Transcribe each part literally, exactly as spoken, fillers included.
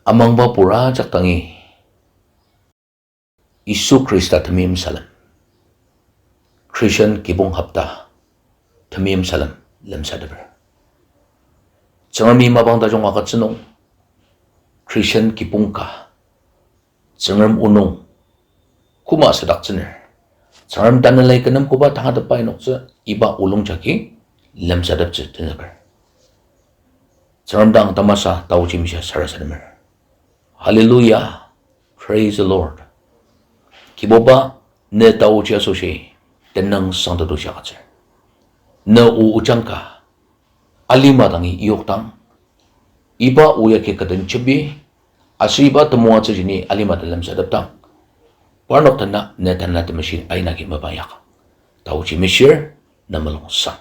Amangba pur ajak dangi, Yisu Khrista temeim salem, Christian kibong hopta temeim salem lemsateper. Tsüngremi mapang tajung agütsü nung, Christian kibong ka Tsüngrem o nung koma sadaktsüner, Tsüngrem tanelai kü nem koba tangatetba inoktsü iba olung jagi lemsateptsü tenzüker. Tsüngrem dang tamasa taochi mishia sarasademer. Hallelujah. Praise the Lord. Kibuba, ne taochi asoshi tenüngsang tetushi agütsür. Ne o ojang ka alima dangi iyokdang, iba o yagi kü den jembi, aser iba temoatsüji ni alima den lemsatepdang, parnok dena ne Tanela Temeshi aina agi mapa yak. Taochi mishir, ne mulung sang.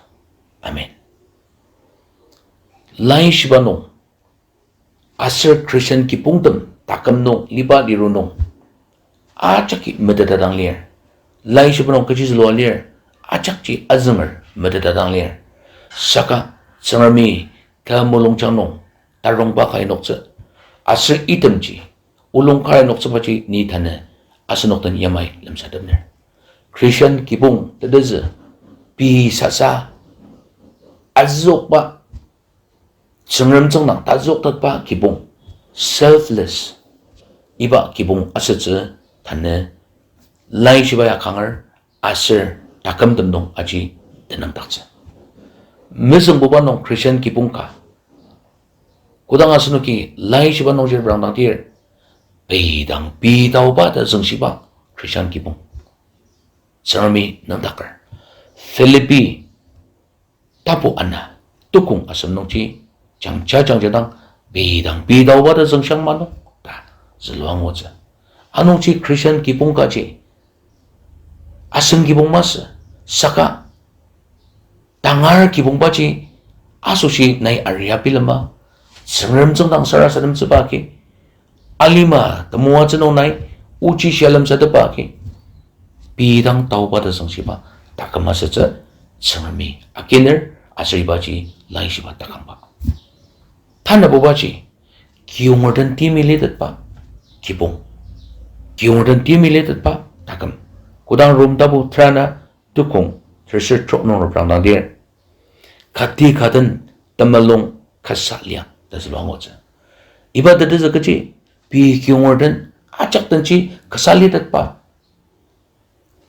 Amen. Laishiba nung aser Christian kibongtem taküm nung liba liru nung ajaki meteta dang lir. Laishiba nung kechi zülua lir, ajakji azünger meteta dang lir. Saka Tsüngremi ta mulungjang nung tarongba ka inoktsü, aser itemji olung kar inoktsübaji ni tanü asenok den yamai lemsatepner. Christian kibong tetezü, pei sasa azüokba, Tsüngrem tsüngdang tazüoktetba kibong, selfless, iba kibong asütsü tanü Laishiba ya kanger aser takümtem nung aji tenüngdaktsü. Mezüngbuba nung Christian kibong ka, kodang asenoki Laishiba nungji reprangdangdir, pei dang pei taoba ta züngshiba Christian kibong Tsüngremi nüngdaker. Philippi tapu ana, tukong asem nungji, jangja jangja dang, pei dang pei taoba ta züngshiang mano, ta zülua angutsü. Anungji Christian kibong kaji asen kibong masü, saka tangar kibongbaji asoshi nai aria bilema, Tsüngrem tsüngdang sarasademtsüba agi, alima temoatsü nung nai ochi shia lemsatepba agi, pei dang taoba ta züngshiba taküm asütsü Tsüngremi akiner, aser ibaji Laishiba takangba. Tanabubaji, kiyongertem timi litetba kibong, kiyongertem timi litetba taküm. Kodang Rom tapu terana tukong terser trok nung reprangdangdir, kati ka den temulung kasa liang ta zülua angutsü. Iba tetezü kechi, pei kiyongertem ajak denji kasa litetba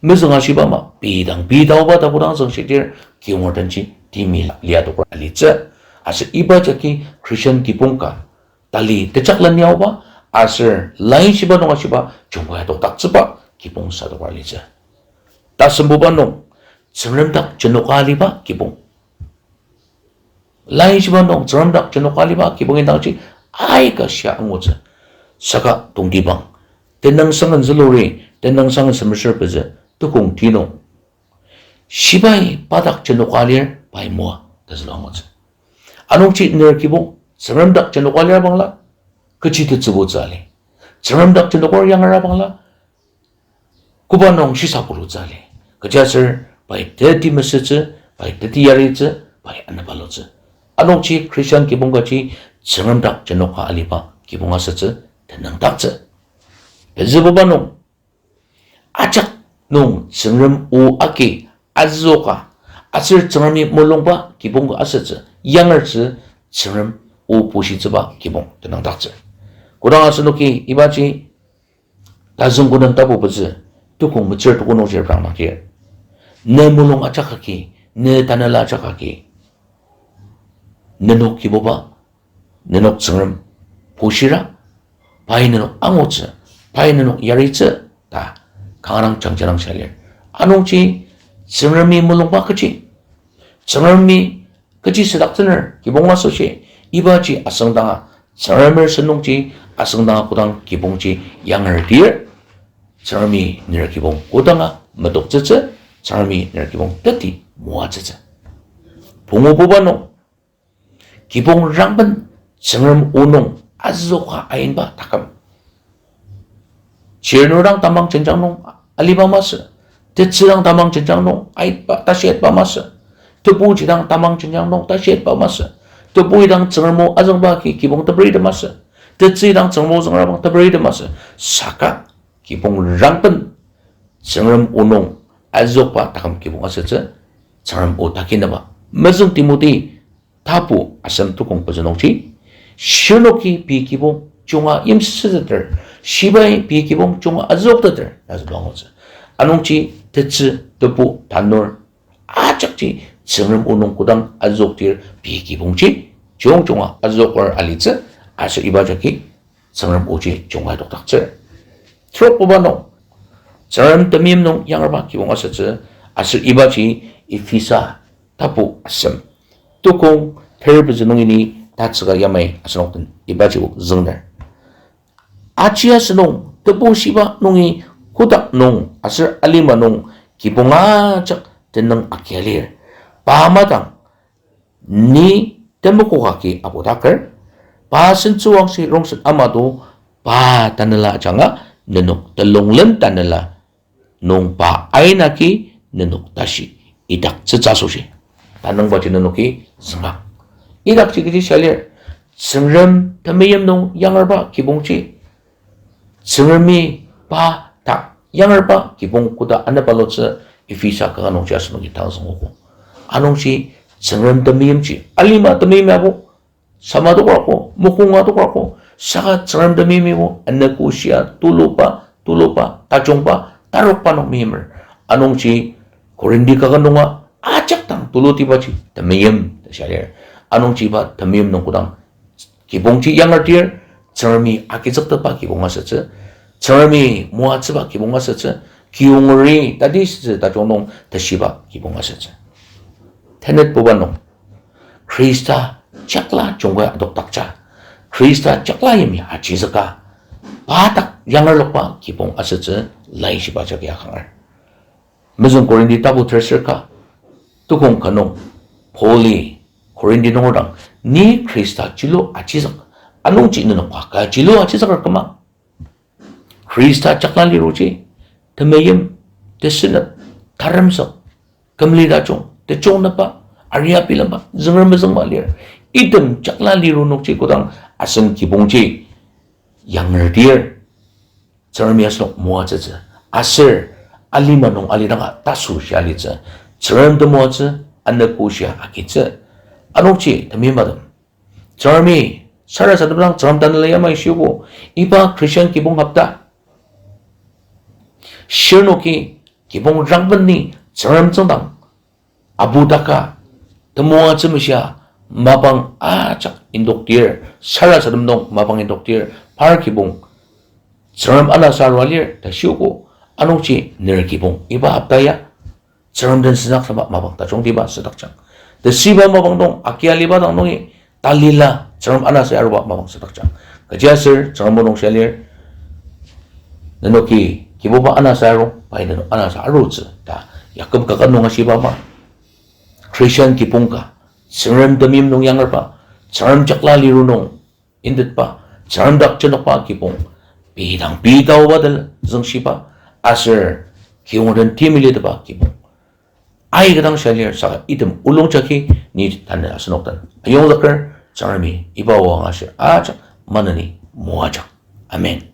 mezüng ashiba ama, pei dang pei taoba ta kodang züngshidir, kiyongertemji timi liadoker alitsü. Aser iba jagi Christian kibong ka tali tejaklen yaoba, aser Laishiba nung ashiba jungkai adokdaktsüba kibong sadoker alitsü. Tasembuba nung, Tsüngrem dak jenoka aliba kibong. Laishiba nung Tsüngrem dak jenoka aliba kibong indangji aika shia angutsü. Saka tongtibang, Tenüngsang Ken züluri, Tenüngsang Ken semeser pezü, tukong ti nung, shibai pa dak jenoka lir pai moa ta zülua angutsü. Anungji ner kibong Tsüngrem dak jenoka lir bangla, kechi tetsübutsü ali. Tsüngrem dak jenoker yangera bangla, koba nung shisapulutsü ali. Kechiaser pai teti mesütsü, pai teti yaritsü, pai anabalutsü. Anungji Christian kibong kaji Tsüngrem dak jenoka aliba kibong asütsü tenüngdaktsü. Pezübuba nung, ajak nung Tsüngrem o agi azüoka, aser Tsüngremi mulungba kibong ka asütsü, yangertsü Tsüngrem o bushitsüba kibong tenüngdaktsü. Kodang asenoki ibaji Tazüngkü nem tapu pezü, tukong metsür tuko nungji reprangdangdir, ne mulung ajak agi, ne tanela ajak agi, nenok Kibuba, nenok Tsüngrem bushira, pai nenok angutsü, pai nenok yaritsü ta kanga dang jangja dang shia lir. Anungji Tsüngremi mulungba kechi, Tsüngremi kechi südaktsüner kibong asoshi, ibaji asüngdanga, Tsüngremer sentongji asüngdanga kodang kibongji yangerdir, Tsüngremi ner kibong kodanga metoktsütsü, Tsüngremi ner kibong teti moatsütsü. Pungububa nung, kibong rangben Tsüngrem o nung azüoka ainba taküm. Chirnur dang tamang jenjang nung aliba masü, tetsü dang tamang jenjang nung aitba, tashi aitba masü, tebuji dang tamang jenjang nung tashi aitba masü, tebu idang Tsüngrem o azüngba agi kibong teperi ta masü, Tetsü dang Tsüngrem o züngra bang teperi tem asü. Saka kibong rangben Tsüngrem o nung azüokba taküm kibong asütsü, Tsüngrem o takinaba. Mezüng Timoti tapu asem tukong pezü nungji, shirnoki pei kibong junga yimsüteter, shibai pei kibong junga azüokteter ta zülua angutsü. Anungji tetsü, tebu, tanur, ajakji Tsüngrem o nung kodang azüoktir pei kibongji jungjunga azüoker alitsü, aser iba jagi Tsüngrem oji junga adokdaktsür. Trokbuba nung, Tsüngrem temeim nung yangerba kibong asütsü, aser ibaji Ephesa tapu asem tukong ter pezü nungi ni tatsüka yamai asenok den ibaji o züngner. Aji asünung, tebu shiba nungi kotak nung aser alima nung kibong ajak tenüng agia lir. Pa madang ni temokoka agi apudaker, pa sentsüwangshi rongsen amato, pa tanela ajanga nenok telonglen tanela nung pa aina agi nenok tashi idaktsütsü asoshi. Tanüngbaji nenoki zünga. Idakji kechi shia lir, Tsüngrem temeim nung yangerba kibongji, Tsüngremi pa dak yangerba kibong koda anepalotsü Ephesa kanga nungji asenoki tang züngogo. Anungji Tsüngrem temeimji alima temeim yabo, sama tokrako, mokonga tokrako, saka Tsüngrem temeimibo anogo shia tuluba, tuluba, tajungba, tarokba nung meimer. Anungji Korinti kaket nunga ajak dang tulutibaji temeim ta shia lir. Anungji iba temeim nung kodang kibongji yangertir, Tsüngremi agizüktetba kibong asütsü, Tsüngremi moatsüba kibong asütsü, kiyongeri tati sütsü tajung nung tashiba kibong asütsü. Tenetbuba nung, Khrista jakla jungkai adokdakja, Khrista jakla yimya ajizüka, pa dak yangerlokba kibong asütsü laishiba jagi akanger. Mezüng Korinti tapu terser ka, tukong ka nung, Pauli Korinti nunger dang, ni Khrista jilu ajizük, anungji nenok ka jilu ajizüker küma. Khrista jakla liruji, temeim, tesünep, taremzük, kümli tajung, tejungnepba, aria bilemba, zünger mezüngba lir. Item jakla liru nungji kodang asen kibongji yangertir, Tsüngremi asenok moatsütsü. Aser alima nung alidanga tasu shia alitsü. Tsüngrem temoatsü, anogo shia agitsü. Anungji temeimbatem, Tsüngremi sarasadem dang Tsüngrem tanela yamai shiogo. Iba Christian kibong hopta, shirnoki kibong rangben ni Tsüngrem tsüngdang abudaka, temoatsü meshia mapang ajak indoktir, sarasadem nung mapang indoktir, par kibong Tsüngrem anasa arua lir ta shiogo. Anungji ner kibong iba hopta ya Tsüngrem den sensaksaba mapang tajungtiba südakjang. Tesüiba mapang nung akia aliba dang nungi talila Tsüngrem anasa aruba mapang südakjang. Kechiaser Tsüngrem o nung shia lir, nenoki Kibuba anasa arung, pai nenok anasa arutsü ta Yakob kaket nung ashiba ama, Christian kibong ka, Tsüngrem temeim nung yangerba, Tsüngrem jakla liru nung intetba, Tsüngrem dak jenokba kibong, pei dang pei taoba den züngshiba, aser kiyong den timiliteba kibong aika dang shia lir saka item olungjagi ni tanü asenok den ayongzüker. Tsüngremi iba o angashi ajak maneni moajang. Amen.